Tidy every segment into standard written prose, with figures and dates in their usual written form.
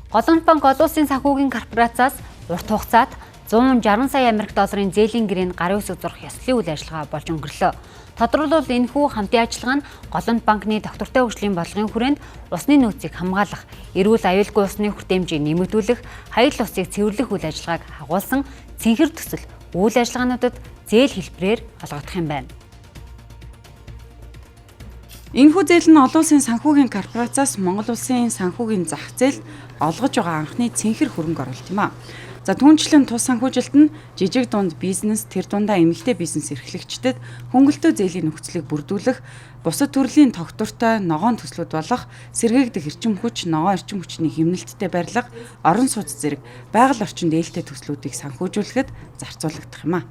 Голомт банк олон улсын санхүүгийн корпорациас урт хугацаат 160 сая Америк долларын зээлийн гэрээнд гарын үсэг зурах ёслолын үйл ажиллагаа болж өнгөрлөө. Тодорхойлбол, энэхүү хамтын ажиллагаа нь Голомт банкны тогтвортой хөгжлийн бодлогын хүрээнд усны нөөцийг хамгаалах, эрүүл аюулгүй усны хүртээмжийг нэмэгдүүлэх, хаял усыг цэвэрлэх үйл ажиллагааг агуулсан цэнхэр төсөл үйл ажиллагаануудад зээл хэлбэрээр олгогдох юм байна. Энэхүү зээл нь олон улсын санхүүгийн корпорациас Монгол улсын санхүүгийн зах зээлд олгож байгаа анхны цэнхэр хөрөнгө оруулалт юм а. За, түүнчлэн тус санхүүжилт нь жижиг дунд бизнес, тэр дундаа эмэгтэй бизнес эрхлэгчдэд хөнгөлөлттэй зээлийн нөхцөлийг бүрдүүлэх, бусад төрлийн тогтвортой ногоон төслүүд болох сэргээгдэх эрчим хүч, ногоон эрчим хүчний хэмнэлттэй барилга, орон сууц зэрэг байгаль орчинд ээлтэй төслүүдийг санхүүжүүлэхэд зарцуулагдах юм а.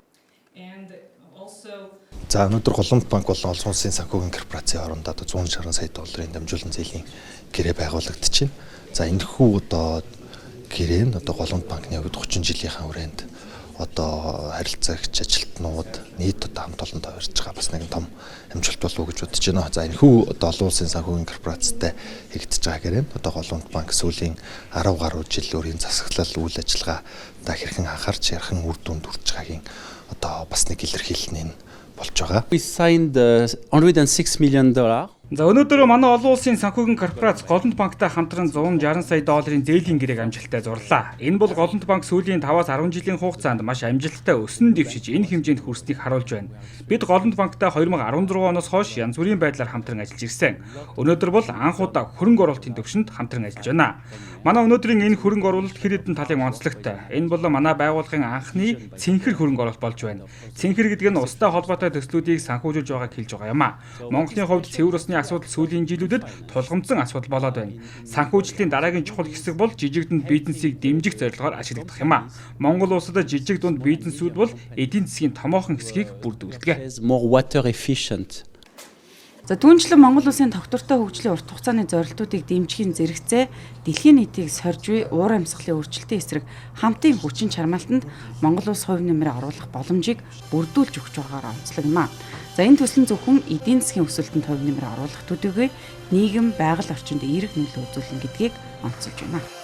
За, өнөөдөр Голомт банк болон олон улсын санхүүгийн корпорацийн хоорондоо одоо 160 сая долларын дамжуулан зээлийн гэрээ байгуулагдчихэв. За, энэхүү одоо гэрээ нь одоо Голомт банкны хувьд 30 жилийнхаа хүрээнд одоо харилцагч ажилтнууд нийт одоо хамт олондоо барьж байгаа бас нэгэн том амжилт болов уу гэж бодож байна. За, энэхүү одоо олон улсын санхүүгийн корпорацтай хийгдэж байгаа гэрээ нь одоо Голомт банк сүүлийн 10 гаруй жил өөрийн засаглал үйл ажиллагаа одоо хэрхэн анхаарч, хэрхэн үр дүнд хүрч байгаагийн одоо бас нэг илэрхийлэл нь болж байгаа. We signed $106 million. За, өнөөдөр манай олон улсын санхүүгийн корпорац Голомт банктай хамтран 160 сая долларын зээлийн гэрээг амжилттай зурлаа. Энэ бол Голомт банк сүүлийн 5-аас 10 жилийн хугацаанд маш амжилттай өсөн дэвшиж, энэ хэмжээнд хүрснийг харуулж байна. Бид Голомт банктай 2016 оноос хойш янз бүрийн байдлаар хамтран ажиллаж ирсэн. Өнөөдөр бол анх удаа хөрөнгө оруулалтын төвшөнд хамтран ажиллаж байна. Манай өнөөдрийн энэ хөрөнгө оруулалт хэд хэдэн талын онцлогтой. Энэ бол манай байгууллагын анхны цэнхэр хөрөнгө оруулалт болж байна. Цэнхэр гэдэг нь устай холбоотой төслүүдийг санхүүжүүлж байгааг хэлж байгаа юм а. Монголын хувьд цэвэр усны асуудал сүүлийн жилүүдэд тулгамдсан асуудал болоод байна. Санхүүжилтийн дараагийн чухал хэсэг бол жижиг дунд бизнесийг дэмжих зорилгоор ашиглагдах юм а. Монгол улсад жижиг дунд бизнесүүд бол эдийн засгийн томоохон хэсгийг бүрдүүлдэг. Is more water efficient. За, түүнчлэн Монгол улсын тогтвортой хөгжлийн урт хугацааны зорилтуудыг дэмжихийн зэрэгцээ дэлхийн нийтийг сорж буй уур амьсгалын өөрчлөлтийн эсрэг хамтын хүчин чармаалтанд Монгол улс хувь нэмрээ оруулах боломжийг бүрдүүлж өгч байгаагаар онцлог юм а. За, энэ төсөл нь зөвхөн эдийн засгийн өсөлтөнд хувь нэмрээ оруулах төдийгүй нийгэм, байгаль орчинд эерэг нөлөө үзүүлнэ гэдгийг онцолж байна.